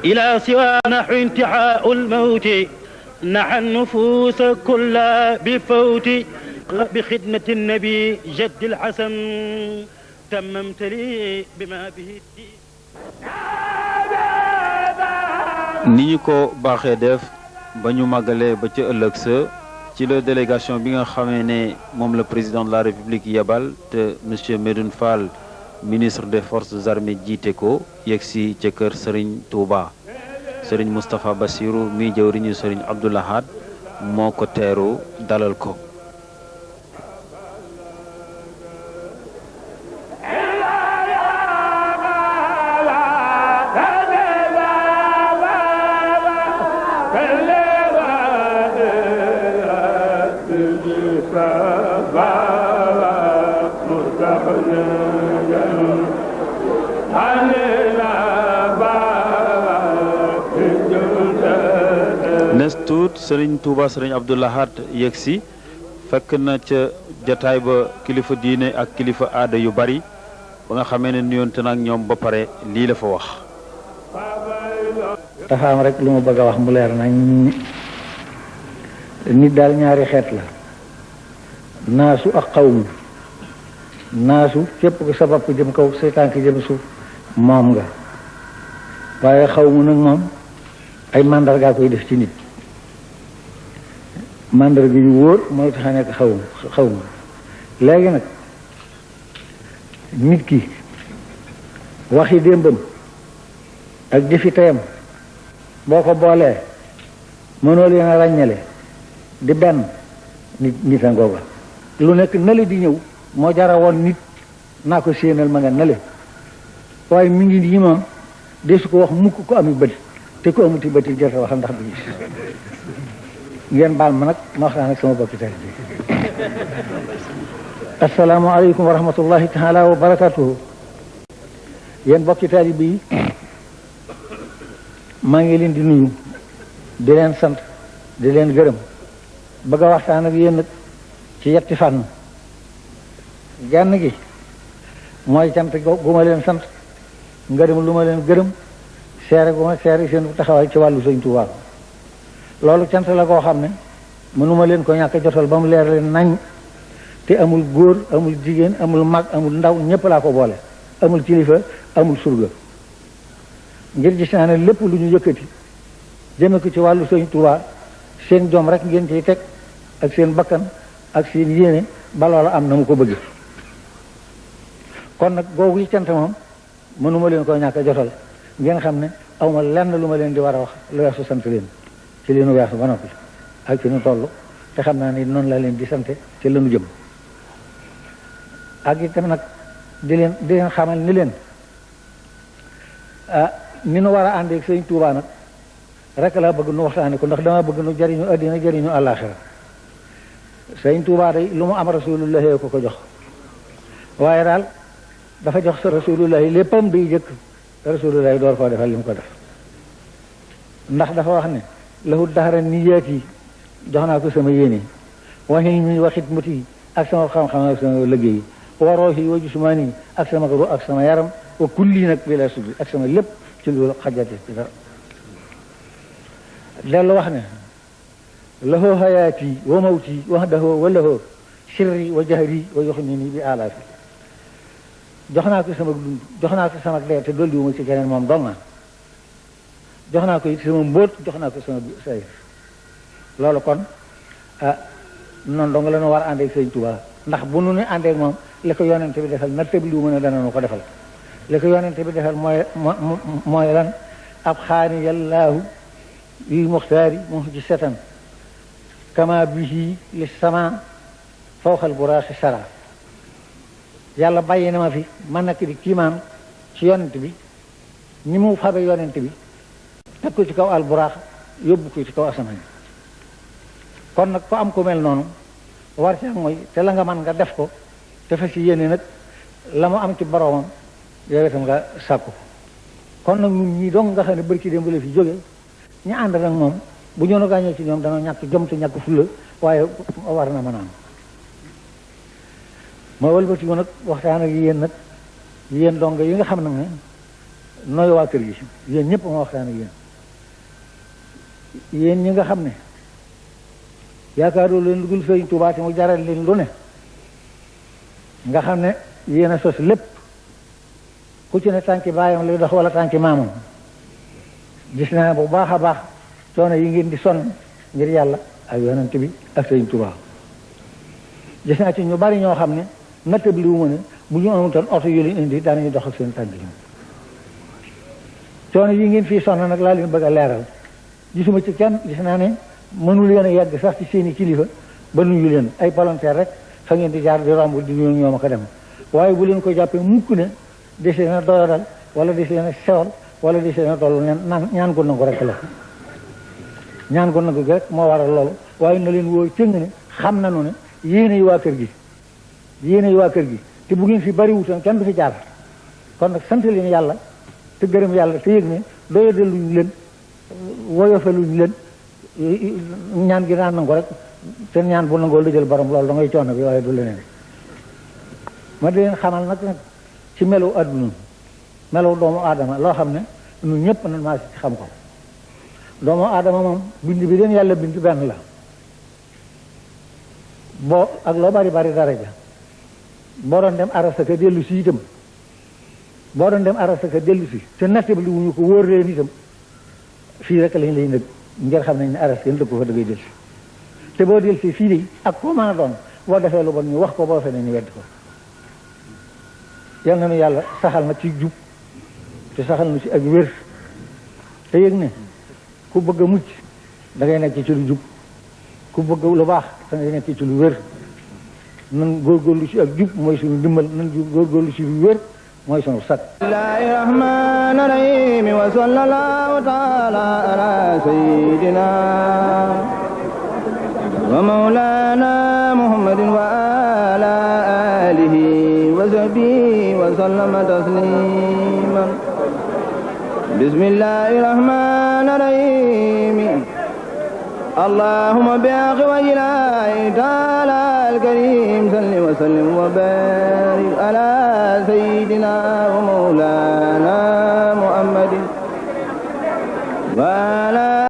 إلى سوى نحو انتحاء الموت نحى النفوس كلها بفوت بخدمة النبي جد الحسن تممت لي بما به الدين. ni ñu ko baaxee def ba ñu màggalee ba ca ëllëg sa ci la délégation bi nga xamee ne moom la président de la république yebal te monsieur Medoune Fall ministre des forces armées jiite ko yegsi ca kër Serigne Touba Serigne Moustapha Bassirou mi jëwriñu Serigne Abdou Lahad moo ko teeru dalal ko. nes tuut Serigne Touba Serigne Abdou Lahad yegsi fekk na ca jataay ba kilifa diine ak kilifa aada yu bari ba nga xamee ne nuyoonte nag ñoom ba pare lii la fa wax. dafa am rek lu ma bëgg a wax mu leer nañ nit daal ñaari xeet la naasu ak xawmu naasu képp ko sa bopp jëm kaw say tànk jëm suuf moom nga waaye xawmu nag moom ay mandarga koy def ci nit mandarga yu wóor mooy tax a nekk xawmu léegi nag nit ki waxi démbam ak jëfi teyam boo ko boolee mënoo leen a ràññale di benn nit a ngooga lu nekk nale di ñëw moo jara woon nit naa ko séenal ma nga nale waaye mi ngi nii moom desu ko wax mukk ko ami bët te ko amuti bët yi jërta waxal ndax du gis ngeen baal ma nag ma waxtaan ak sama bokki tey bi assalaamu aleykum wa rahmatullahi taala wa barakatuhu yéen bokki taalibe yi maa ngi leen di nuyu di leen sant di leen gërëm bëgg a waxtaan ak yéen nag ci yetti fànn genn gi mooy cant gu ma leen sant ngërëm lu ma leen gërëm seere gu ma seere seen taxawaay ci wàllu Sëñ Tuubaa loolu cant la koo xam ne mënuma leen ko ñàkk jotal ba mu leer leen nañ te amul góor amul jigéen amul mag amul ndaw ñëpp laa ko boole amul kilifa amul surga ngir gis naa ne lépp lu ñu yëkkati jëme ko ci wàllu Sëñ Tuubaa seen jom rek ngeen ciy teg ak seen bakkan ak seen yéene ba loola am na mu ko bëgg kon nag googu yi cant moom mënuma leen koo ñàkk jotal ngeen xam ne awma lenn lu ma leen di war a wax lu weesu sant leen ci leenu weesu ba noppi ak fi nu toll te xam naa ni noonu laa leen di sante ci lanu jëm ak itam nag di leen xamal ni leen ni nu war a àndeeg Sëñ Tuubaa nag rek laa bëgg nu waxtaane ko ndax dama bëgg nu jariñu àddina jariñu àllaaxira Sëñ Tuubaa day lu mu am rasulullahi ko jox waaye daal dafa jox sa rasulullahi léppam day jëkk rasulullahi door koo defal li mu ko def ndax dafa wax ne lahu daxara niyaat yi jox naa ko sama yéene waxi mi waxit muti ak sama xam-xam ak sama liggéey wa roohi wa jusmaani ak sama ru ak sama yaram wa kulli nag bi la suddi ak sama lépp ci loolu xajate ci dara dellu wax ne lahu hayaati wa mawti wahdahu wa lahu sirri wa jahri wa yuxnini bi alaafi jox naa ko sama dund jox naa ko sama dee te dolliwuma ci keneen moom dong jox naa ko it sama mbóot jox naa ko sama sayr loolu kon noonu dong la ñu war a àndeeg Sëñ Tuubaa ndax bu nu ne àndeeg moom li ko yonente bi defal natt bi lu mën a dana nu ko defal li ko yonente bi defal mooy lan ab xaani yallaahu lil muxtaari mu ci setan kama bihi li sama fawxal buraaxi sara yàlla bàyyi na ma fi man nekk di kiimaan ci yonent bi ni mu fabe yonent bi teg ko ci kaw alburaax yóbbu ko ci kaw asamaan kon nag ko am ku mel noonu war ca mooy te la nga man nga def ko te fa si yéene nag la mu am ci boroomam yow itam nga sàkku kon nag ñun ñii dong nga xam ne bërki démb la fi jóge ñu ànd nag moom bu ñu gaañoo ci ñoom dana ñàkk jom te ñàkk fulla waaye war na mën a am ma wëlbati ko nag waxtaan ak yéen nag yéen dong yi nga xam nag ne nooy waa kër gi yéen ñëpp ma waxtaan ak yéen ñi nga xam ne yaakaaroo leen lu dul Sëriñ Tuubaa te mu jaral leen lu ne nga xam ne yéen a sos lépp ku ci ne tànki baayam lay dox wala tànki maamam gis naa bu baax a baax coono yi ngeen di sonn ngir yàlla ak yonent bi ak Sëriñ Tuubaa gis naa ci ñu bari ñoo xam ne nattab li wu ma ne bu ñu amutoon oto yu leen indi daanañu dox ak seen tànk yi coono yi ngeen fii sonn nag laa leen bëgg a leeral gisuma ci kenn gis naa ne mënu leen a yegg sax ci seeni kilifa ba nuyu leen ay volontaire rek fa ngeen di jaar di romb di nuyu ñoom ko dem waaye bu leen ko jàppee mukk ne des leen a doyadal wala des leen a sewal wala des leen a toll naan ñaan ko nangu rek la ñaan ko nangu gi rek moo waral loolu waaye na leen woo cëng ne xam nañu ne yéenay waa kër gi yéenay waa kër gi te bu ngeen fi bari wutoon kenn du fi jaar kon nag sant leen yàlla te gërëm yàlla te yëg ne doyadaluñ leen woyofaluñ leen ñaan gi naan nangu rek te ñaan bu nangoo lu jël borom loolu da ngay coono bi waaye du leneen ma di leen xamal nag ci melu adduna melu doomu aadama loo xam ne ñun ñëpp nan maa ci xam ko doomu aadama moom bind bi leen yàlla bind benn la boo ak loo bari bari daraja boo doon dem arasaka dellu si itam boo doon dem arasaka dellu si te nattable li wuñu ko wóor leen itam fii rek lañ lay nëg ngir xam nañ ne aras kenn dëkk ko fa da ngay del si te boo del si fii de ak koo mën a doon boo defee lu bon ñu wax ko boo feneen ñu wedd ko yal na nu yàlla saxal na ci jub te saxal na ci ak wér te yëg ne ku bëgg a mucc da ngay nekk ci lu jub ku bëgg lu baax da ngay nekk ci lu wér nan góorgóorlu ci ak jub mooy suñu dimbal nan góorgóorlu ci lu wér mooy sunu sat bismillahi rahmani rahim wa sallallahu taala ala sayyidina wa mawlana muhammadin wa ala alihi wa sahbihi wa sallama tasliman bismillahi rahmani rahim اللهم بحق وجهه تعالى الكريم صل وسلم وبارك على سيدنا ومولانا محمد وعلى